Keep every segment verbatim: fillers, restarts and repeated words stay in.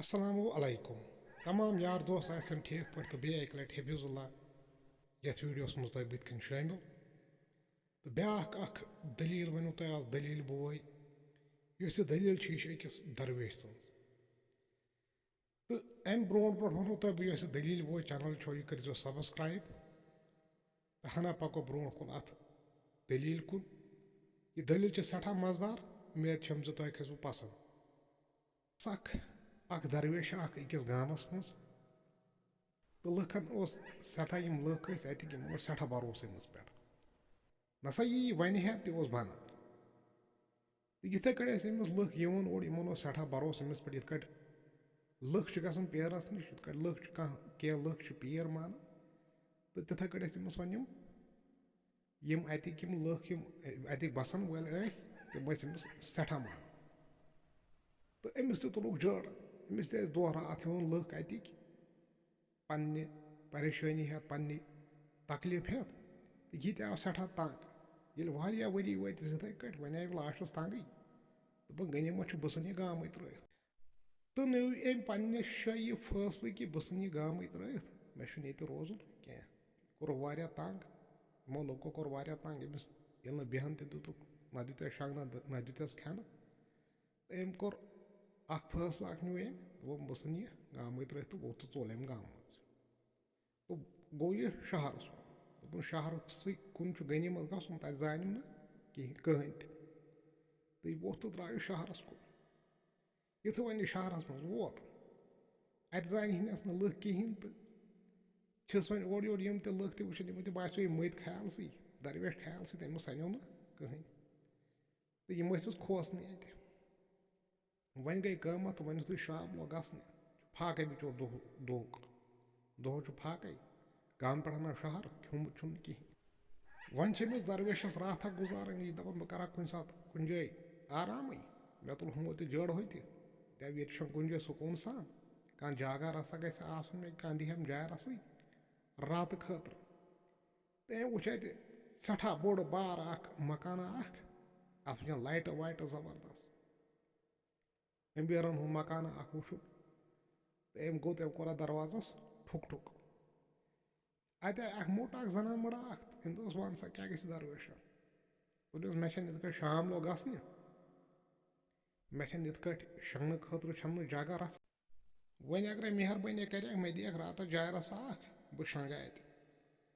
السلام علیکم۔ تمام یار دوست آسن ٹھیک پٲٹھۍ تہٕ بیٚیہِ اَکہِ لَٹہِ حفیظ اللہ یَتھ ویٖڈیوَس منٛز تۄہہِ بٕتھِ کَنۍ شٲمِل۔ تہٕ بیٛاکھ اَکھ دٔلیٖل وَنو تۄہہِ آز، دٔلیٖل بوے۔ یۄس یہِ دٔلیٖل چھِ، یہِ چھِ أکِس درویش سٕنٛز۔ تہٕ اَمہِ برونٛٹھ برونٛٹھ وَنو تۄہہِ بہٕ، یۄس یہِ دٔلیٖل بوے channel چھو، یہِ کٔرۍزیو subscribe۔ تہٕ ہنا پَکو برونٛٹھ کُن اَتھ دٔلیٖل کُن۔ یہِ دٔلیٖل چھِ سٮ۪ٹھاہ مَزٕدار، اُمید چھَم زِ تۄہہِ کھسِوٕ پَسنٛد۔ سَکھ اَکھ درویش اَکھ أکِس گامَس منٛز، تہٕ لُکَن اوس سٮ۪ٹھاہ، یِم لُکھ ٲسۍ اَتِکۍ، یِمَن اوس سٮ۪ٹھاہ بھروسہٕ أمِس پٮ۪ٹھ۔ نہ سا یی وَنہِ ہا تہِ اوس بَنان۔ تہٕ یِتھَے کٔٹھۍ ٲسۍ أمِس لُکھ یِوان اورٕ، یِمَن اوس سٮ۪ٹھاہ بھروسہٕ أمِس پٮ۪ٹھ، یِتھ کٔٹھۍ لُکھ چھِ گژھان پیرَس نِش، یِتھ کٔٹھۍ لُکھ چھِ کانٛہہ، کینٛہہ لُکھ چھِ پیر مانان، تہٕ تِتھَے کٔٹھۍ ٲسۍ أمِس وۄنۍ یِم، یِم اَتِکۍ یِم لُکھ، یِم اَتِکۍ بَسَن وٲلۍ ٲسۍ، تِم ٲسۍ أمِس سٮ۪ٹھاہ مانان۔ تہٕ أمِس تہِ تُلُکھ جٲڑ، أمِس تہِ ٲسۍ دۄہ راتھ یِوان لُکھ اَتِکۍ، پننہِ پریشٲنی ہٮ۪تھ، پننہِ تکلیف ہٮ۪تھ، تہٕ یہِ تہِ آو سٮ۪ٹھاہ تنگ۔ ییٚلہِ واریاہ ؤری وٲتِس یِتھَے کٔٹھۍ، وۄنۍ آیہِ لاسٹَس تنگٕے۔ دوٚپُن، غنیٖمت چھُ، بہٕ ژھٕنہٕ یہِ گامٕے ترٛٲوِتھ۔ تہٕ نیوٗ أمۍ پننہِ شٲہی فٲصلہٕ کہِ بہٕ ژھٕنہٕ یہِ گامٕے ترٛٲوِتھ، مےٚ چھُنہٕ ییٚتہِ روزُن کینٛہہ۔ کوٚرُکھ واریاہ تنگ، یِمو لُکو کوٚر واریاہ تنگ أمِس، ییٚلہِ نہٕ بیٚہن تہِ دِتُکھ، نہ دیُت اَسہِ شۄنٛگنہٕ، نہ دیُت اَسہِ کھٮ۪نہٕ۔ تہٕ أمۍ کوٚر اکھ فٲصلہٕ اکھ نیوٗ أمۍ، دوٚپُن، بہٕ ژھٕنہٕ یہِ گامٕے ترٛٲوِتھ، تہٕ ووٚتھ تہٕ ژوٚل أمۍ گامہٕ منٛز۔ تہٕ گوٚو یہِ شہرس کُن۔ دوٚپُن، شہرسٕے کُن چھُ غنیٖمت گژھُن، تَتہِ زانٮ۪م نہٕ کِہیٖنۍ، کٕہٕنۍ تہِ۔ تہٕ یہِ ووٚتھ تہٕ درٛاو یہِ شہرس کُن۔ یُتھُے وۄنۍ یہِ شہرس منٛز ووت، اَتہِ زانہِ ہنس نہٕ لُکھ کِہیٖنۍ، تہٕ چھِس وۄنۍ اورٕ یورٕ یِم تہِ لُکھ تہِ وٕچھان، یِمن تہِ باسیو یہِ مٔتۍ خیالسٕے، درویش خیالسٕے، تٔمِس سَنیو نہٕ کٕہٕنۍ۔ تہٕ یِم ٲسِس کھوژنٕے اَتہِ۔ وۄنۍ گٔے کٲمہ تہٕ وۄنۍ یُتھُے شام لوٚگ گژھنہِ، چھُ فاقے بِچور دۄہ، دۄہُک۔ دۄہَس چھُ فاقے، گامہٕ پٮ۪ٹھ اَنان شہر، کھیوٚمُت چھُنہٕ کِہیٖنۍ۔ وۄنۍ چھِ أمِس درویشَس راتھا گُزارٕنۍ، یہِ چھِ دَپان، بہٕ کَرٕ ہا کُنہِ ساتہٕ کُنہِ جایہِ آرامٕے، مےٚ تُل ہُمو تہِ جٲڑ ہُہ تہِ، دَپہِ، ییٚتہِ چھُنہٕ کُنہِ جایہِ سکوٗن سان، کانٛہہ جاگہ رَژھا گژھِ آسُن مےٚ، کانٛہہ دِیہِ ہَم جاے رَژھٕے راتہٕ خٲطرٕ۔ تہٕ أمۍ وٕچھ اَتہِ سٮ۪ٹھاہ بوٚڑ بار اَکھ مکانہ اَکھ، اَتھ وٕچھان لایٹہٕ وایٹہٕ زبردست۔ أمۍ بیرَن ہُنٛد مکانہ اَکھ وٕچھُن۔ تہٕ أمۍ گوٚو، تٔمۍ کوٚر اَتھ دروازَس ٹھُک ٹھُک۔ اَتہِ آے اَکھ موٚٹ اَکھ زنان مٔڑا اَکھ، تہٕ أمۍ دوٚپُس، وَن سا، کیٛاہ گژھِ درویشَن؟ دوٚپنَس، مےٚ چھَنہٕ یِتھ کٔٹھۍ شام لوٚگ گژھنہِ، مےٚ چھَنہٕ یِتھ کٔٹھۍ شۄنٛگنہٕ خٲطرٕ چھَم نہٕ جگہ رَژھ۔ وۄنۍ اگرے مہربٲنی کَرٮ۪کھ، مےٚ دِیَکھ راتَس جاے رَژھا اَکھ، بہٕ شۄنٛگہٕ اَتہِ۔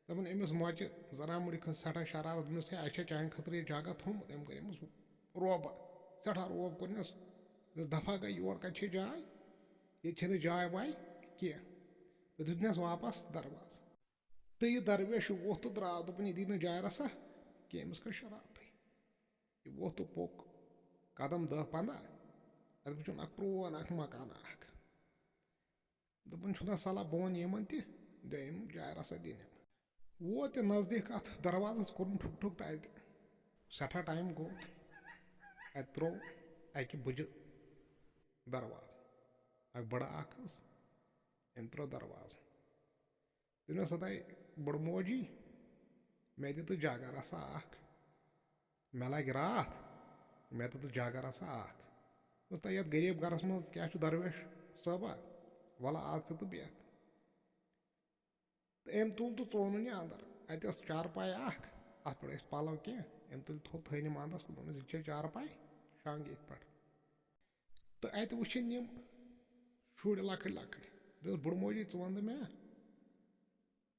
دوٚپُن، أمِس مۄچہِ زنان مٔڑِ کھٔژ سٮ۪ٹھاہ شرارت، دوٚپنَس، ہے، اَسہِ چھا چانہِ خٲطرٕ یہِ جگہ تھوٚمُت؟ أمۍ کٔر أمِس روبہ، سٮ۪ٹھاہ روب کوٚرنَس، دوٚپنَس، دفعہ گٔے، یور کَتہِ چھے جاے؟ ییٚتہِ چھَنہٕ جاے واے کینٛہہ۔ تہٕ دیُتنَس واپَس دروازٕ۔ تہٕ یہِ درویش ووٚتھ تہٕ درٛاو، دوٚپُن، یہِ دی نہٕ جاے رَژھا کینٛہہ، أمِس کھٔژ شرارتٕے۔ یہِ ووٚتھ تہٕ پوٚک قدم دَہ پنٛداہ، اَتہِ وٕچھُن اَکھ پرٛون اَکھ مکانہ اَکھ۔ دوٚپُن، چھُنہ صلاح بہٕ وَنہٕ یِمَن تہِ، دِیِم جاے رَژھا دِنٮ۪م۔ ووت یہِ نزدیٖک اَتھ دروازَس، کوٚرُن ٹھُک ٹھُک تہٕ اَتہِ سٮ۪ٹھاہ ٹایم گوٚو۔ اَتہِ ترٛوو اَکہِ بُجہِ دروازٕ، اَکھ بٔڑ اَکھ ٲس، أمۍ ترٛوو دروازٕ۔ دوٚپنَس، ہَتَے بٔڑ موجی، مےٚ دِ تہٕ جگہ رَژھا اَکھ، مےٚ لَگہِ راتھ، مےٚ دِ تہٕ جگہ رَژھا اَکھ۔ دوٚپُس، تۄہہِ یَتھ غریٖب گَرَس منٛز کیٛاہ چھُ درویش صٲبا؟ وَلہٕ آز ژٕ تہٕ بیٚہہ۔ تہٕ أمۍ تُل تہٕ ژونُن یہِ اَندَر۔ اَتہِ ٲس چارپاے اَکھ، اَتھ پٮ۪ٹھ ٲسۍ پَلَو کینٛہہ۔ أمۍ تُلۍ تھوٚد، تھٲینَم اَندَس کُن، دوٚپنَس، یہِ چھےٚ چارپاے، شۄنٛگ ییٚتھۍ پٮ۪ٹھ۔ تہٕ اَتہِ وٕچھِنۍ یِم شُرۍ لۄکٕٹۍ لۄکٕٹۍ۔ دوٚپُس، بُڈٕ موجی، ژٕ وَن تہٕ مےٚ،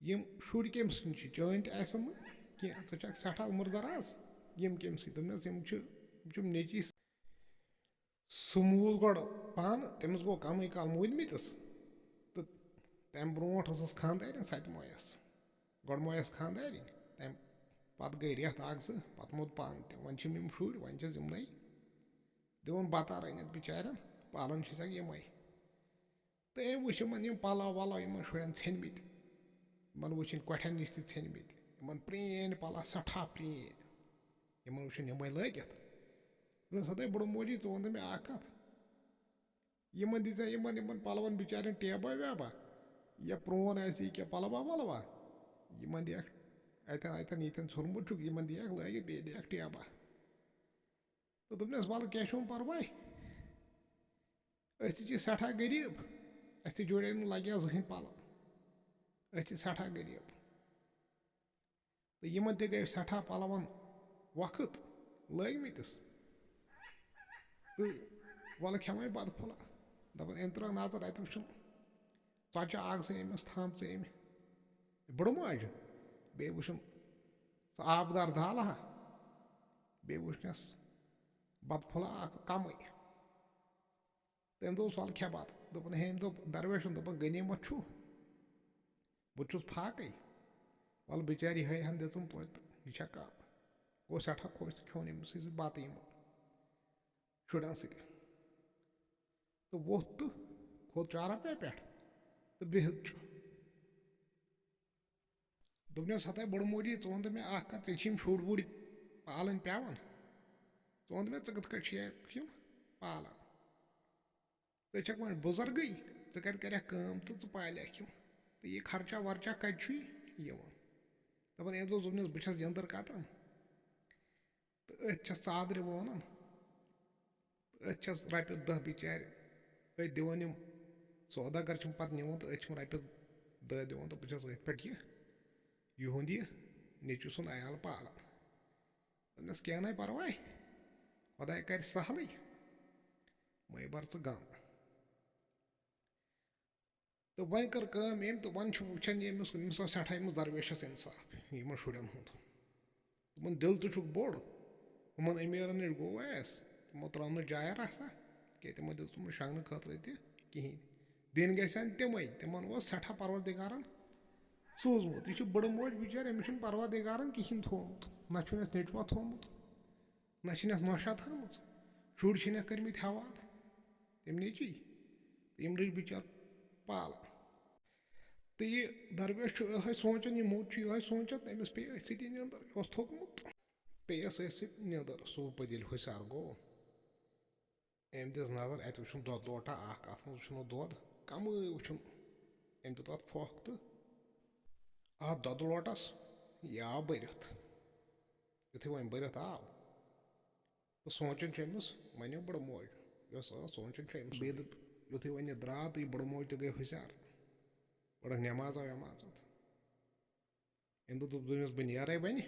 یِم شُرۍ کٔمۍ سٕنٛدۍ چھِ؟ چٲنۍ تہِ آسَن نہٕ کینٛہہ، ژٕ چھَکھ سٮ۪ٹھاہ عُمر دراز، یِم کٔمۍ سٕنٛدۍ؟ دوٚپنَس، یِم چھِ، یِم چھِم نیٚچی۔ سُہ موٗد گۄڈٕ پانہٕ، تٔمِس گوٚو کَمٕے کال موٗدمٕتِس، تہٕ تَمہِ برونٛٹھ ٲسٕس خانٛدارِنۍ، سۄ تہِ مۄیَس۔ گۄڈٕ مۄیَس خانٛدارِنۍ، تَمہِ پَتہٕ گٔے رٮ۪تھ اَکھ زٕ، پَتہٕ موٗد پانہٕ تہِ۔ وۄنۍ چھِم یِم شُرۍ، وۄنۍ چھِس یِمنٕے دِوان بَتہ رٔنِتھ بِچارٮ۪ن، پالان چھِسَکھ یِمَے۔ تہٕ أمۍ وٕچھ یِمَن یِم پَلَو وَلَو یِمَن شُرٮ۪ن ژھیٚنمٕتۍ، یِمَن وٕچھِنۍ کۄٹھٮ۪ن نِش تہِ ژھیٚنمٕتۍ، یِمَن پرٛٲنۍ پَلَو، سٮ۪ٹھاہ پرٛٲنۍ، یِمَن وٕچھِنۍ یِمَے لٲگِتھ۔ دوٚپنَس، ہَتَے بُڈٕ موجی، ژٕ وَن تہٕ مےٚ اَکھ کَتھ، یِمَن دِژا یِمَن، یِمَن پَلوَن بِچارٮ۪ن ٹیبا ویبا، یا پرٛون آسہِ یہِ کینٛہہ پَلوا وَلوا، یِمَن دِیَکھ اَتٮ۪ن اَتٮ۪ن ییٚتٮ۪ن ژھیوٚنمُت چھُکھ، یِمَن دِیَکھ لٲگِتھ، بیٚیہِ دِیَکھ ٹیبا۔ تہٕ دوٚپنَس، وَلہٕ کینٛہہ چھُنہٕ پَرواے، أسۍ تہِ چھِ سٮ۪ٹھاہ غریٖب، اَسہِ تہِ جُڑے نہٕ لگیا زٕہٕنۍ پَلو، أسۍ چھِ سٮ۪ٹھاہ غریٖب۔ تہٕ یِمن تہِ گٔے سٮ۪ٹھاہ پَلون وقت لٲگمٕتِس۔ تہٕ وَلہٕ کھٮ۪مَے بَتہٕ پھوٚلہ۔ دَپان، أمۍ ترٲو نظر، اَتہِ وٕچھُن ژۄچہِ اَکھ زٕ أمِس تھامژٕ أمۍ بٕڑٕ ماجہِ، بیٚیہِ وٕچھُن سُہ آبدار دالہٕ ہا، بیٚیہِ وٕچھنَس بَتہٕ پھوٚلہ اَکھ کَمٕے۔ تٔمۍ دوٚپ، "وَلہٕ کھےٚ بَتہٕ۔" دوٚپُن، ہے، أمۍ دوٚپ، درویشَن دوٚپُن، "غنیٖمت چھُ، بہٕ تہِ چھُس فاقٕے۔ وَلہٕ بِچارِ یِہوٚے ہَن دِژٕن توتہِ، یہِ چھا کَم؟" گوٚو سٮ۪ٹھاہ خۄش تہٕ کھیوٚن أمِس سۭتۍ بَتہٕ یِمَن شُرٮ۪ن سۭتۍ۔ تہٕ ووٚتھ تہٕ کھوٚت چارپاے پٮ۪ٹھ تہٕ بِہِتھ چھُ۔ دوٚپنَس، "ہَتَے بٔڑ موجی، ژٕ وَن تہٕ مےٚ اَکھ کَتھ، ژےٚ چھِ یِم شُرۍ وُرۍ پالٕنۍ پٮ۪وان۔ ژٕ وَن تہٕ مےٚ، ژٕ کِتھ کٲٹھۍ چھِ یِم پالان؟ ژٕ چھَکھ وۄنۍ بُزرگٕے، ژٕ کَتہِ کَرٮ۪کھ کٲم تہٕ ژٕ پالٮ۪کھ یِم؟ تہٕ یہِ خرچہ ورچہ کَتہِ چھُے یِوان؟" دَپان، أمۍ دوٚپ، دوٚپنَس، "بہٕ چھَس یَندٕر کَتان، تہٕ أتھۍ چھَس ژادرِ وونان، تہٕ أتھۍ چھَس رۄپیَس دَہ بِچارِ، أتھۍ دِوان یِم سوداگر چھِم پَتہٕ نِوان، تہٕ أتھۍ چھِم رۄپیَس دَہ دِوان، تہٕ بہٕ چھَس أتھۍ پٮ۪ٹھ یہِ، یِہُنٛد یہِ نیٚچوٗ سُنٛد عیال پالان۔" دوٚپنَس، "کینٛہہ نَے پَرواے، خۄداے کَرِ سَہلٕے، مَے بَر ژٕ غم۔" تہٕ وۄنۍ کٔر کٲم أمۍ، تہٕ وۄنۍ چھُ وٕچھان ییٚمِس، أمِس اوس سٮ۪ٹھاہ أمِس درویشَس اِنصاف یِمَن شُرٮ۪ن ہُنٛد۔ دوٚپُن، "دِل تہِ چھُکھ بوٚڑ، ہُمَن أمیٖرَن نِش گوٚو اَسہِ، تِمو ترٛٲو نہٕ جایہِ رَژھا کینٛہہ، تِمو دیُت نہٕ شۄنٛگنہٕ خٲطرٕ تہِ کِہیٖنۍ۔ دِنۍ گژھِ ہَن تِمَے، تِمَن اوس سٮ۪ٹھاہ پَروَردِگارَن سوٗزمُت۔ یہِ چھِ بٕڑٕ موج بِچٲرۍ، أمِس چھُنہٕ پَروَردِگارَن کِہیٖنۍ تھوٚومُت، نہ چھُنہٕ اَسہِ نیٚچوٗ تھوٚومُت، نہ چھِنہٕ اَسہِ نۄشہِ تھٲومٕژ، شُرۍ چھِنہٕ اَسہِ کٔرمٕتۍ حوالہٕ تٔمۍ نیٚچی، تہٕ یِم رٔٹۍ بِچار پالہٕ۔" تہٕ یہِ درویش چھُ یِہوٚے سونٛچان، یہِ موٚٹ چھُ یِہوٚے سونٛچان، تٔمِس پیٚیہِ أتھۍ سۭتۍ یہِ نیٚنٛدٕر، یہِ اوس تھوٚکمُت، پیٚیَس أتھۍ سۭتۍ نیٚنٛدٕر۔ صُبح پٔتۍ ییٚلہِ ہُسیار گوٚو، أمۍ دِژ نظر، اَتہِ وٕچھُن دۄد لوٹا اَکھ، اَتھ منٛز وٕچھُن نہٕ دۄد، کَمٕے وٕچھُن۔ أمۍ دیُت اَتھ پھۄکھ تہٕ اَتھ دۄدٕ لوٹَس یہِ آو بٔرِتھ۔ یُتھُے وۄنۍ بٔرِتھ آو، تہٕ سونٛچان چھُ أمِس، وۄنۍ یہِ بٕڑٕ موج یۄس ٲس، سونٛچان چھُ أمِس، بیٚیہِ دوٚپ، یُتھُے وۄنۍ یہِ درٛاو تہٕ یہِ بٕڑٕ موج تہِ گٔے ہُشیار، پٔرٕکھ نٮ۪مازا وٮ۪مازا۔ أمۍ دوٚپ، دوٚپُن، "بہٕ نیرَے وۄنۍ،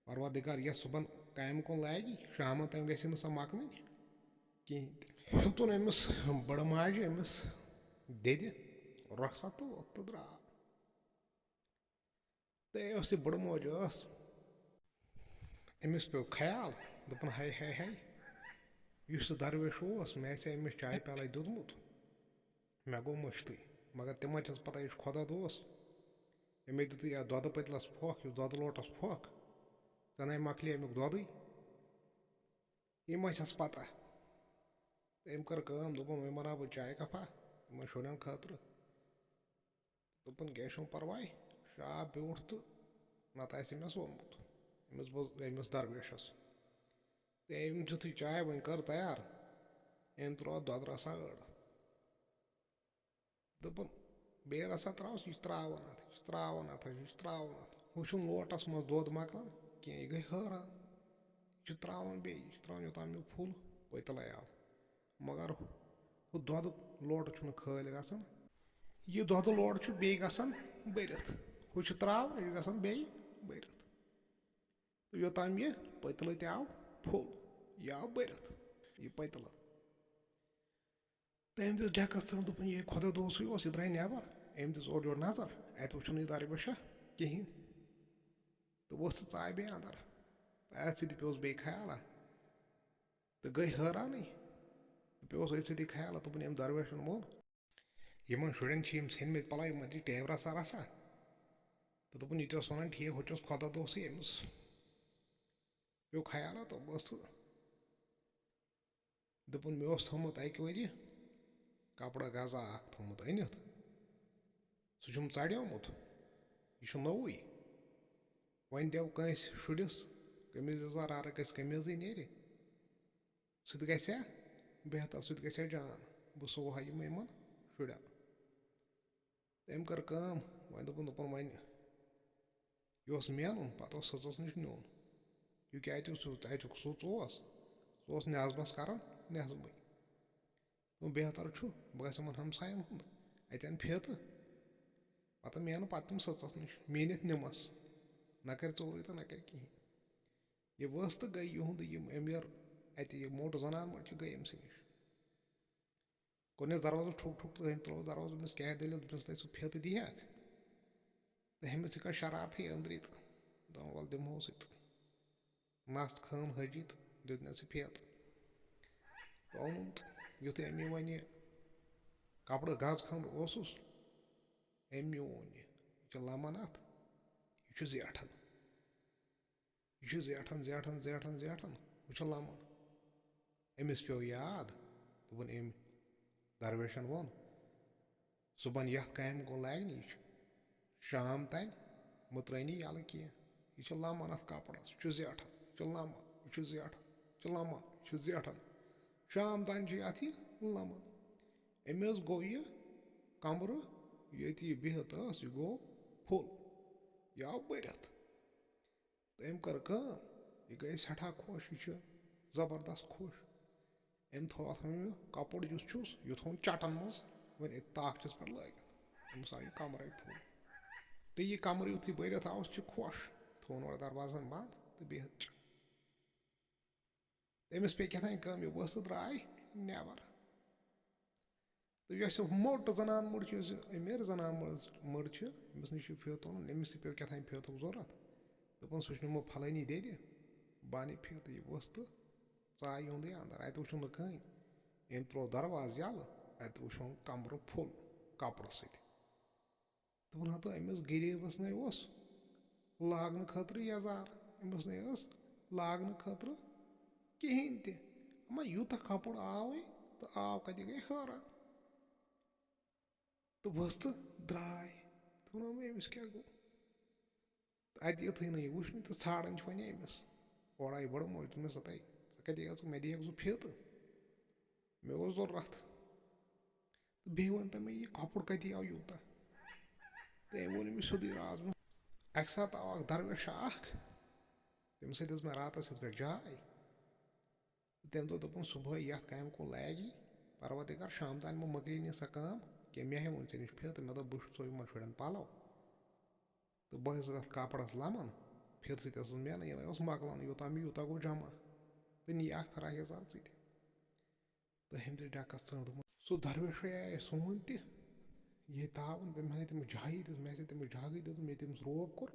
پروردگار یَس صُبحن کامہِ کُن لاگہِ، شامَن تام گژھِ نہٕ سۄ مۄکلٕنۍ کِہیٖنۍ تہِ۔" ہیوٚتُن أمِس بٕڑٕ ماجہِ، أمِس دٮ۪دِ رۄخصت تہٕ ووٚتھ تہٕ درٛاو۔ تہٕ یۄس یہِ بٕڑٕ موج ٲس، أمِس پیوٚو خیال، دوٚپُن، "ہاے، ہاے، ہاے، یُس سُہ درویش اوس، مےٚ آسہِ ہا أمِس چایہِ پیالَے دیُتمُت، مےٚ گوٚو مٔشتٕے۔ مگر تِمَن چھَس پَتہ، یہِ چھُ خۄدا دوس۔ أمۍ دیُتُے یَتھ دۄدٕ پٔتلَس پھۄکھ، یُس دۄدٕ لوٹَس پھۄکھ، زَنَے مۄکلے اَمیُک دۄدٕے۔ یہِ ما چھَس پَتہ؟" تہٕ أمۍ کٔر کٲم، دوٚپُن، "وۄنۍ بَناو بہٕ چایہِ کَپھا یِمَن شُرٮ۪ن خٲطرٕ۔" دوٚپُن، "کینٛہہ چھُنہٕ پَرواے، شاپ بیوٗٹھ تہٕ نَتہٕ آسہِ مےٚ سوٗنمُت أمِس بُز-، أمِس درویشَس۔" تہٕ أمۍ دیُتُے چاے، وۄنۍ کٔر تیار، أمۍ ترٛوو دۄدٕ رَسا أڑ۔ دوٚپُن، "بیٚیہِ رَسا ترٛاوَس، یہِ چھِ ترٛاوان اَتھ، یہِ چھِ ترٛاوان اَتھ، یہِ چھِ ترٛاوان اَتھ۔" ہُہ چھُنہٕ لوٹَس منٛز دۄد مۄکلان کینٛہہ، یہِ گٔے حٲران۔ یہِ چھُ ترٛاوان بیٚیہِ، یہِ چھُ ترٛاوان، یوٚتام یہِ پھُل پٔتلَے آو۔ مگر ہُہ دۄدُک لوٹہٕ چھُنہٕ خٲلۍ گژھان۔ یہِ دۄدٕ لوٹہٕ چھُ بیٚیہِ گژھان بٔرِتھ۔ ہُہ چھُ ترٛاوان، یہِ چھُ گژھان بیٚیہِ بٔرِتھ۔ تہٕ یوٚتام یہِ پٔتلہٕ تہِ آو پھُل، یہِ آو بٔرِتھ، یہِ پٔتلہٕ۔ تہٕ أمۍ دِژ ڈٮ۪کَس ژھٕنٛڈ، دوٚپُن، "یہِ خۄدا دوسٕے اوس، یہِ درٛاے نٮ۪بَر۔" أمۍ دِژ اورٕ یورٕ نظر، اَتہِ وٕچھُن یہِ درویشہ کِہیٖنۍ۔ تہٕ ؤژھ سُہ ژاے بیٚیہِ اَندَر۔ تہٕ اَتھ سۭتۍ پیوٚس بیٚیہِ خیالہ۔ تہٕ گٔے حٲرانٕے۔ تہٕ پیوٚس أتھۍ سۭتی خیالہ، دوٚپُن، "أمۍ درویشَن ووٚن، یِمَن شُرٮ۪ن چھِ یِم ژھیٚنمٕتۍ پَلو، یِمَن چھِ ٹیب رَسا رَسا۔" تہٕ دوٚپُن، "یہِ تہِ اوس وَنان ٹھیٖک، ہُہ تہِ اوس خۄدا دوسٕے، أمِس پیوٚو خیالہ تہٕ بَس تہٕ۔" دوٚپُن، "مےٚ اوس تھوٚومُت اَکہِ ؤریہِ کَپرٕ غزا اَکھ تھوٚومُت أنِتھ، سُہ چھُم ژَڑیومُت، یہِ چھُ نوٚوُے۔ وۄنۍ دِیو کٲنٛسہِ شُرِس قمیٖض یَزار، اَرٕ گژھِ قمیٖضٕے نیرِ، سُہ تہِ گژھِ ہا بہتر، سُہ تہِ گژھِ ہا جان، بہٕ سُوٕ ہا یِم یِمَن شُرٮ۪ن۔" تہٕ أمۍ کٔر کٲم، وۄنۍ دوٚپُن، دوٚپُن، "وۄنۍ یہِ اوس مینُن، پَتہٕ اوس سٕژَس نِش نیُن۔ یہِ کیٛاہ اَتیُک سُہ، اَتیُک سُژ اوس، سُہ اوس نٮ۪صبَس کَران نٮ۪صبٕے۔" دوٚپُن، بہتر چھُ، بہٕ گژھٕ یِمَن ہمساین ہُنٛد، اَتہِ اَنہٕ فیتہٕ، پَتہٕ مینہٕ پَتہٕ تِم سٕژَس نِش، میٖنِتھ نِمَس، نہ کَرِ ژوٗرٕے تہٕ نہ کَرِ کِہیٖنۍ۔ یہِ ؤژھ تہٕ گٔے یِہُنٛد یِم أمیٖر، اَتہِ یہِ موٚٹ زنان مٔٹ چھِ، گٔے أمۍ سٕے نِش۔ کوٚرنَس دروازَس ٹھُک ٹھُک تہٕ أمۍ ترٛوو دروازٕ، دوٚپنَس، کیٛاہ دٔلیٖل؟ دوٚپنَس، تۄہہِ سُہ فیتہٕ دِیاکھ؟ تہٕ أمِس تہِ کٔر شرارتھٕے أنٛدرٕے تہٕ دوٚپُن، وَلہٕ دِمہوسٕے تہٕ۔ نَس کھٲم حٲجی تہٕ دیُتنَس یہِ فیتہٕ۔ تہٕ اوٚنُن تہٕ یُتھُے أمۍ یہِ وۄنۍ یہِ کپرٕ گز کھنٛڈ اوسُس، أمۍ میون یہِ، یہِ چھُ لَمان اَتھ، یہِ چھُ زیٹھان۔ یہِ چھُ زیٹھان، زیٹھان، زیٹھان، زیٹھان، ہُہ چھُ لَمان۔ أمِس پیوٚو یاد، دوٚپُن، أمۍ درویشن ووٚن، صُبحن یَتھ کامہِ گوٚو لاگنہِ، یہِ چھُ شام تام مٕترٲنی یَلہٕ کینٛہہ۔ یہِ چھُ لَمان اَتھ کپرَس، یہِ چھُ زیٹھان، یہِ چھُ لَمان، یہِ چھُ زیٹھان، یہِ چھُ لَمان، یہِ چھُ زیٹھان۔ شام تام چھُ یَتھ یہِ لَمان۔ أمِس گوٚو یہِ کمرٕ، ییٚتہِ یہِ بِہِتھ ٲس، یہِ گوٚو فُل، یہِ آو بٔرِتھ۔ تہٕ أمۍ کٔر کٲم، یہِ گٔے سٮ۪ٹھاہ خۄش، یہِ چھُ زبردست خۄش۔ أمۍ تھوٚو اَتھ وۄنۍ یہِ کپُر یُس چھُس، یہِ تھوٚوُن چٹن منٛز، وۄنۍ أتھۍ تاخچس پٮ۪ٹھ لٲگِتھ۔ أمِس آو یہِ کمرے فُل۔ تہٕ یہِ کمرٕ یُتھُے بٔرِتھ آوُس، چھِ خۄش، تھوٚوُن اورٕ دروازن بنٛد تہٕ بِہِتھ چھِ۔ تٔمِس پیٚیہِ کیٛاہ تام کٲم، یہِ ؤژھ تہٕ درٛاے نٮ۪بر۔ تہٕ یۄس یہِ موٚٹ زنان مٔڑ چھِ، یۄس یہِ أمیٖر زنان مٔڑ، مٔڑ چھِ، أمِس نِش چھُ فیوٚت اوٚنُن، أمِس تہِ پیوٚو کیٛاہ تام فیوٚتُک ضوٚرَتھ۔ دوٚپُن، سُہ چھُ نِمو پھلٲنی دٮ۪دِ، بہٕ اَنہٕ یہِ فیوٚت۔ یہِ ؤژھ تہٕ ژاے یِہُنٛدُے اَندَر۔ اَتہِ وٕچھُن نہٕ کٕہٕنۍ۔ أمۍ ترٛوو دروازٕ یَلہٕ، اَتہِ وٕچھُن کَمرٕ فُل کَپرٕ سۭتۍ۔ دوٚپُن، ہَتو أمِس غریٖبَس نے اوس لاگنہٕ خٲطرٕ یَزار، أمِس نے ٲس لاگنہٕ خٲطرٕ کِہیٖنۍ تہِ۔ اَما یوٗتاہ کَپُر آوٕے تہٕ آو کَتہِ گٔے حٲران۔ تہٕ ؤژھ تہٕ درٛاے۔ دوٚپُن، اَما أمِس کیٛاہ گوٚو؟ تہٕ اَتہِ یُتھُے نہٕ یہِ وٕچھنہِ تہٕ ژھانٛڈان چھِ وۄنۍ أمِس۔ اورٕ آیہِ بٔڑ موج، دوٚپمَس، ہَتَے، ژٕ کَتہِ ٲسٕکھ؟ مےٚ دِیَکھ زٕ فیتہٕ، مےٚ اوس ضوٚرَتھ۔ تہٕ بیٚیہِ وَن تہٕ مےٚ، یہِ کَپُر کَتی آو یوٗتاہ؟ تہٕ أمۍ ووٚن أمِس سیوٚدُے راز۔ اَکہِ ساتہٕ آو اَکھ درویشہ اَکھ، تٔمِس سۭتۍ ٲس مےٚ راتَس یِتھ پٲٹھۍ جاے۔ تٔمۍ دوٚپ، دوٚپُن، صُبحٲے یَتھ کامہِ کُن لاگی، پروردگار، شام تام مہ مۄکلے نہٕ سۄ کٲم کینٛہہ۔ مےٚ ہے ووٚن ژےٚ نِش فِرِ تہٕ مےٚ دوٚپ، بہٕ چھُسو یِمَن شُرٮ۪ن پَلو۔ تہٕ بہٕ ٲسٕس اَتھ کاپڑَس لَمان، فِرِ سۭتۍ ٲسٕس مےٚ نہٕ، یہِ نَے اوس مۄکلان، یوٗتاہ مےٚ یوٗتاہ گوٚو جمع۔ تہٕ نی اَکھ فِراک یَزار ژٕ تہِ۔ تہٕ أمۍ دِژ ڈٮ۪کَس ژٔنٛڈ، دوٚپُن، سُہ درویشے آیے سون تہِ، یہِ تاوُن پیوٚو، مےٚ نے تٔمِس جایہِ دِژ، مےٚ آسہِ تٔمِس جاگٕے دیُتمُت، مےٚ تٔمِس روب کوٚر،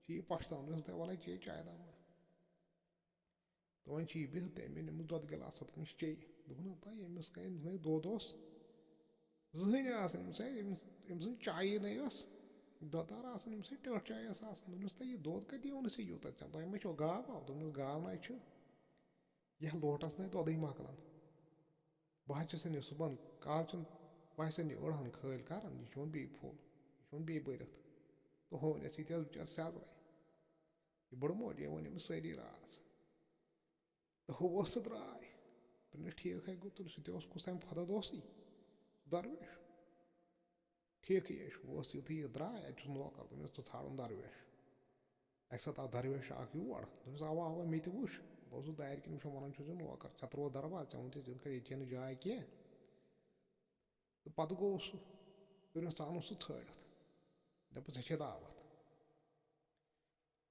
چھُ یہِ پَشتاوان۔ مےٚ دوٚپُس، تَے وَلَے چے چاے دامہ۔ تہٕ وۄنۍ چھِ یہِ بِہِتھ تہٕ أمۍ أنۍ أمِس دۄدٕ گِلاسا، دوٚپمَس، چے۔ دوٚپُن، ہَتہٕ أمِس کَمہِ، أمِس نے دۄد اوس زٕہٕنۍ آسان، أمِس ہے، أمِس، أمۍ سٕنٛز چایی نے ٲس دۄدار آسان، أمِس ہے ٹٲٹھ چاے ٲس آسان۔ دوٚپمَس، تہٕ یہِ دۄد کَتہِ اوٚنُتھ ژےٚ یوٗتاہ؟ ژےٚ، تۄہہِ ما چھو گاو واو؟ دوٚپمَس، گاو نَے چھِ، یَتھ لوٹَس نے دۄدٕے مۄکلان۔ بہٕ حظ چھُس یہِ صُبحن کالچَن، بہٕ حظ چھُس یہِ أڑہَن خٲلۍ کَران، یہِ چھُ وۄنۍ بیٚیہِ فُل، یہِ چھُ وۄنۍ بیٚیہِ بٔرِتھ۔ تہٕ ہُہ وَنٮ۪س، یہِ تہِ ٲس بِچٲر سیٚزرَے۔ یہِ بٔڑ موج، یہِ ووٚن أمِس سٲری راز۔ تہٕ ہُہ اوس تہٕ درٛاے۔ دوٚپنَس، ٹھیٖک ہے گوٚو، تُل، سُہ تہِ اوس کُس تام خۄدا دوسٕے، درویش۔ ٹھیٖکھٕے ہے چھُ، اوس یُتھُے یہِ درٛاے، اَتہِ چھُس نوکَر، دوٚپمَس، ژٕ ژھانٛڈُن درویش۔ اَکہِ ساتہٕ آو درویش اَکھ یور، دوٚپمَس، اَوا، اَوا، مےٚ تہِ وُچھ، بہٕ اوسُس دارِ کِنۍ وٕچھان، وَنان چھُس یہِ نوکَر، ژےٚ ترٛووُتھ دروازٕ، ژےٚ ووٚنُتھ یِتھ کٔنۍ ییٚتہِ چھَنہٕ جاے کینٛہہ۔ تہٕ پَتہٕ گوٚو سُہ، دوٚپنَس، ژٕ اَنُن سُہ ژھٲنٛڈِتھ، دَپُس، ژےٚ چھے دعوت۔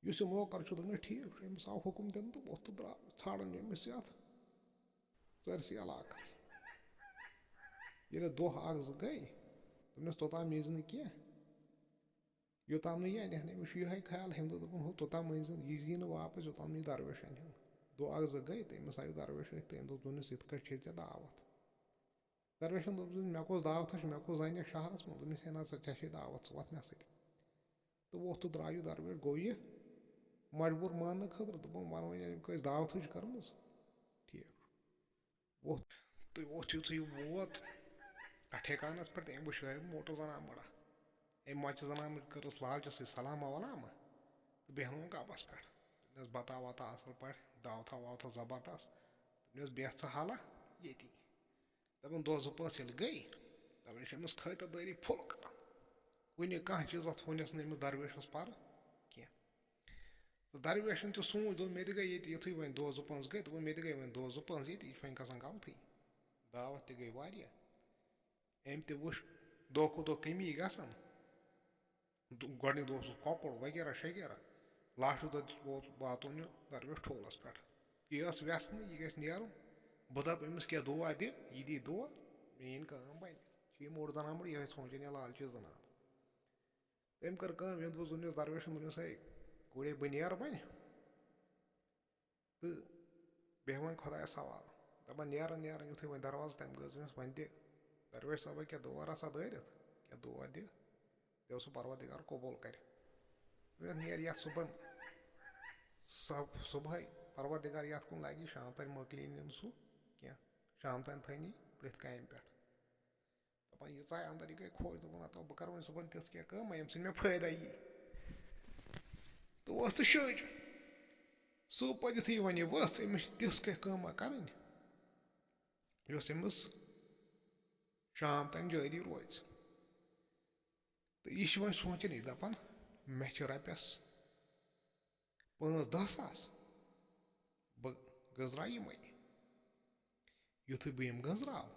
یُس یہِ نوکر چھُ، دوٚپمَس، ٹھیٖک چھُ۔ أمِس آو حُکُم دِنہٕ تہٕ ووٚتھ تہٕ درٛاو، ژھانٛڈان چھُ أمِس یَتھ سٲرسٕے علاقَس۔ ییٚلہِ دۄہ اَکھ زٕ گٔے، دوٚپنَس، توٚتام یی زِ نہٕ کینٛہہ، یوٚتام نہٕ یہِ اَنہِ ہا نہٕ۔ أمِس چھُ یِہوٚے خیال، أمۍ دوٚپ، دوٚپُن، ہُہ، توٚتام أنۍ زِ، یی زِ نہٕ واپَس، یوٚتام نہٕ یہِ درویش اَنہِ ہا۔ دۄہ اَکھ زٕ گٔے تہٕ أمِس آیہِ درویش أتھۍ تہٕ أمۍ دوٚپ، دوٚپنَس، یِتھ کٲٹھۍ چھے ژےٚ دعوت۔ درویشن دوٚپُس، مےٚ کۄس دعوت چھِ، مےٚ کۄس زانہِ یَتھ شہرس منٛز؟ دوٚپمَس، ہے نہ، ژےٚ چھےٚ دعوت، ژٕ وَتھ مےٚ سۭتۍ۔ تہٕ ووٚتھ تہٕ درٛاو یہِ درویش، گوٚو یہِ مجبوٗر ماننہٕ خٲطرٕ۔ دوٚپُن، وَن وۄنۍ، ییٚمہِ کٲنٛسہِ دعوتٕے چھِ کٔرمٕژ، ٹھیٖک۔ ووٚتھ، تہٕ ووٚتھ یُتھُے یہِ ووت اَتھ ٹھیکانَس پٮ۪ٹھ، تہٕ أمۍ وٕچھ، ہے موٹر زنان مٔڑا۔ أمۍ مۄچہِ زنان مٔڑ کٔرٕس لالچہِ سۭتۍ سلامہ ولامہ تہٕ بیٚہنووُن گبَس پٮ۪ٹھ۔ دوٚپنَس، بَتہٕ وَتہٕ اَصٕل پٲٹھۍ، دعوتھا وعوتھا زبردست۔ دوٚپنَس، بیٚہہ ژٕ حالہ ییٚتی۔ دَپان، دۄہ زٕ پانٛژھ ییٚلہِ گٔے، دَپان، یہِ چھِ أمِس خٲطِردٲری فُل کَران۔ کُنہِ کانٛہہ چیٖز اَتھ ہُنِس نہٕ أمِس درویشَس پَرٕ کینٛہہ۔ تہٕ درویشَن تہِ سوٗنٛچ، دوٚپ، مےٚ تہِ گٔے ییٚتہِ یُتھُے وۄنۍ دۄہ زٕ پانٛژھ گٔے، دوٚپُن، مےٚ تہِ گٔے وۄنۍ دۄہ زٕ پانٛژھ ییٚتہِ، یہِ چھُ وۄنۍ گژھان غلطٕے۔ دعوت تہِ گٔے واریاہ۔ أمۍ تہِ وٕچھ دۄہ کھۄتہٕ دۄہ کٔمی گژھان۔ دُ- گۄڈٕنِکۍ دۄہ اوسُس کۄکُر وغیرہ شغیرہ، لاسٹُک دۄہ دیُت ووت واتُن یہِ درویش ٹھولَس پٮ۪ٹھ۔ یہِ ٲس وٮ۪ژھ نہٕ یہِ گژھِ نیرُن۔ بہٕ دَپہٕ أمِس کینٛہہ دُعا دِ، یہِ دی دُعا، میٛٲنۍ کٲم بَنہِ۔ چھِ یہِ موٚٹ زَنان موٚٹ، یِہوٚے سونٛچان یا لالچی زَنان۔ تٔمۍ کٔر کٲم، ییٚمہِ دۄہ زوٗنِس درویشَن، دوٚپنَس، "ہے کوٗرے، بہٕ نیرٕ وۄنۍ۔" تہٕ بیٚہوان خۄدایَس حوالہٕ۔ دَپان، نیران نیران یُتھُے وۄنۍ دروازٕ تَمہِ گٔژھ أمِس وۄنۍ دِ، درویش صٲبا، کیٛاہ دُعا رَژھا دٲرِتھ؟ کیٛاہ دُعا دِ؟ دَپان، سُہ پروردگار قبوٗل کَرِ۔ دوٚپمَس، نیر یَتھ صُبحن، صُب-، صُبحٲے پروردگار یَتھ کُن لَگہِ، شام تام مۄکلی نہٕ سُہ کینٛہہ، شام تام تھٲینی تٔتھۍ کامہِ پٮ۪ٹھ۔ دَپان، یہِ ژایہِ اَندَر، یہِ گٔے خۄش، دوٚپُن، ہَتو بہٕ کَرٕ وۄنۍ صُبحن تِژھ کینٛہہ کٲمہ، ییٚمہِ سۭتۍ مےٚ فٲیدٕ یی۔ تہٕ ؤژھ تہٕ شٔج۔ صُبح پَتہٕ یُتھُے وۄنۍ یہِ ؤژھ، أمِس چھِ تِژھ کینٛہہ کٲمہ کَرٕنۍ، یۄس أمِس شام تام جٲری روزِ۔ تہٕ یہِ چھِ وۄنۍ سونٛچان، یہِ دَپان، مےٚ چھِ رۄپیَس پانٛژھ دَہ ساس، بہٕ گٔنٛزراوٕ یِمَے۔ یُتھُے بہٕ یِم گٔنٛزراوٕ،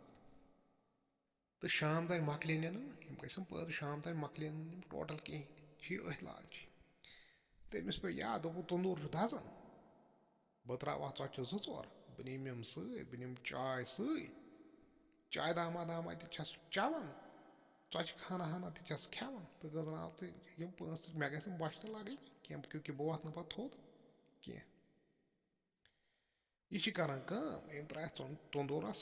تہٕ شام تام مۄکلے نہٕ، یِم گژھن پٲدٕ، شام تام مۄکلے نہٕ یِم ٹوٹل کِہیٖنۍ، چھِ یہِ أتھۍ لالچی۔ تٔمِس پیوٚو یاد، دوٚپُن، توٚنٛدوٗر چھُ دَزان، بہٕ ترٛاوٕ اَتھ ژۄچہِ زٕ ژور، بہٕ نِمہٕ یِم سۭتۍ، بہٕ نِمہٕ چاے سۭتۍ، چاے داما داما تہِ چھَس چٮ۪وان، ژۄچہِ خانہ ہانہ تہِ چھَس کھٮ۪وان، تہٕ گٔنٛزراوٕ تہٕ یِم پونٛسہٕ تہِ مےٚ گژھن بۄچھِ تہِ لَگٕنۍ کینٛہہ، کیونکہ بہٕ وۄتھٕ نہٕ پَتہٕ تھوٚد کینٛہہ۔ یہِ چھِ کران کٲم، أمۍ ترٛایَکھ ژۄن-، توٚنٛدوٗرَس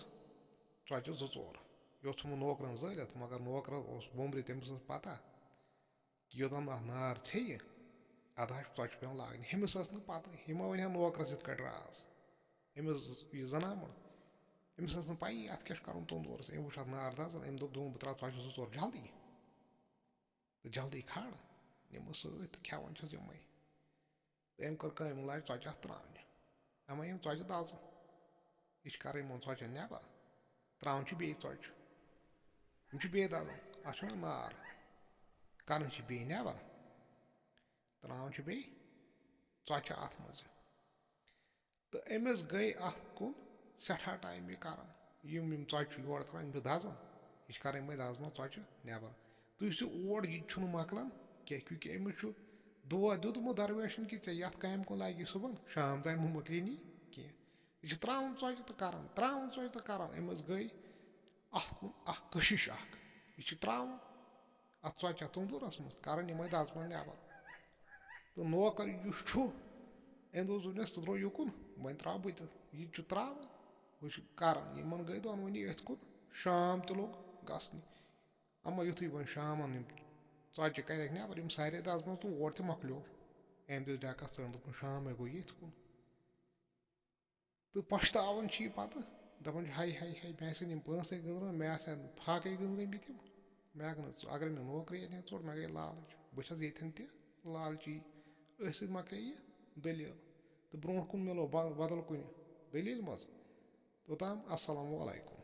ژۄچہِ زٕ ژور۔ یہِ اوس تھوٚمُت نوکرَن زٲلِتھ، مگر نوکرَس اوس بومبرِ، تٔمِس ٲس پَتہ کہِ یوٚتام نہٕ اَتھ نار ژھیٚیہِ، اَدٕ حظ چھِ ژۄچہِ پٮ۪وان لاگنہِ۔ ہُمِس ٲس نہٕ پَتہ، ہُمو وَنہِ ہا نوکرَس یِتھ کٲٹھۍ راز۔ أمِس یہِ زَنان موٚنٛڈ، أمِس ٲس نہٕ پَیی اَتھ کیٛاہ چھُ کَرُن توٚنٛدوٗرَس۔ أمۍ وٕچھ اَتھ نار دَزان، أمۍ دوٚپ، دوٚپُن، بہٕ ترٛاوٕ ژۄچہِ زٕ ژور جلدی۔ تہٕ جلدی کھال، نِمو سۭتۍ تہٕ کھٮ۪وان چھِس یِمَے۔ تہٕ أمۍ کٔر کٲم، أمۍ لاجہِ ژۄچہِ اَتھ ترٛاونہِ۔ اَما یِم ژۄچہِ دَزٕ، یہِ چھِ کَرٕنۍ یِمَن ژۄچَن نٮ۪بَر، ترٛاوُن چھُ بیٚیہِ ژۄچہِ۔ یِم چھِ بیٚیہِ دَزان، اَتھ چھُ وَنان نار۔ کَرٕنۍ چھِ بیٚیہِ نٮ۪بَر، ترٛاوُن چھُ بیٚیہِ ژۄچہِ اَتھ منٛز۔ تہٕ أمِس گٔے اَتھ کُن سٮ۪ٹھاہ ٹایم یہِ کَران۔ یِم، یِم ژۄچہِ چھِ یورٕ ترٛاوان، یِم چھِ دَزان۔ یہِ چھِ کَران یِمَے دَزمَژٕ ژۄچہِ نٮ۪بَر۔ تہٕ یُس یہِ اور، یہِ تہِ چھُنہٕ مۄکلان کینٛہہ، کیونکہ أمِس چھُ دُعا دیُتمُت درویشَن کہِ ژےٚ یَتھ کامہِ کُن لاگی صُبحن، شام تام مہٕ مۄکلی نی کینٛہہ۔ یہِ چھِ ترٛاوان ژۄچہِ تہٕ کَران، ترٛاوان ژۄچہِ تہٕ کَران۔ أمِس گٔے اَتھ کُن اَکھ کٔشِش اَکھ۔ یہِ چھِ ترٛاوان اَتھ ژۄچہِ اَتھ توٚنٛدوٗرَس منٛز، کَران یِمَے دَزمَژٕ نٮ۪بَر۔ تہٕ نوکر یُس چھُ، أمۍ دوٚپ، "زُنٮ۪س ژٕ درٛاو یُکُن، وۄنۍ ترٛاو بہٕ تہِ۔ یہِ چھُ ترٛاوان، ہُہ چھُ کَران۔" یِمَن گٔے دۄنوٕنی أتھۍ کُن، شام تہِ لوٚگ گژھنہِ۔ اَما یُتھُے وۄنۍ شامَن یِم ژۄچہِ کَرٮ۪کھ نٮ۪بَر، یِم سارے دَزمَژٕ تہٕ اور تہِ مۄکلیو۔ أمۍ دیُت ڈٮ۪کَس ژٔنٛڈ، دوٚپُن، "شامَے گوٚو ییٚتھۍ کُن۔" تہٕ پَشتاوان چھِ یہِ پَتہٕ، دَپان چھِ، "ہاے، ہاے، ہاے، مےٚ آسہِ ہَن یِم پونٛسَے گٔنٛزرٲومٕتۍ، مےٚ آسہِ ہَن فاقَے گٔنٛزرٲومٕتۍ یِم، مےٚ ہٮ۪کہٕ نہٕ ژٕ، اگر مےٚ نوکری اَتہِ ہا ژوٚٹ، مےٚ گٔے لالٕچ، بہٕ چھَس ییٚتٮ۪ن تہِ لالچی۔" أتھۍ سۭتۍ مۄکلے یہِ دٔلیٖل۔ تہٕ برٛونٛٹھ کُن مِلو بَ-، بدل کُنہِ دٔلیٖلہِ منٛز۔ توٚتام السلام علیکُم۔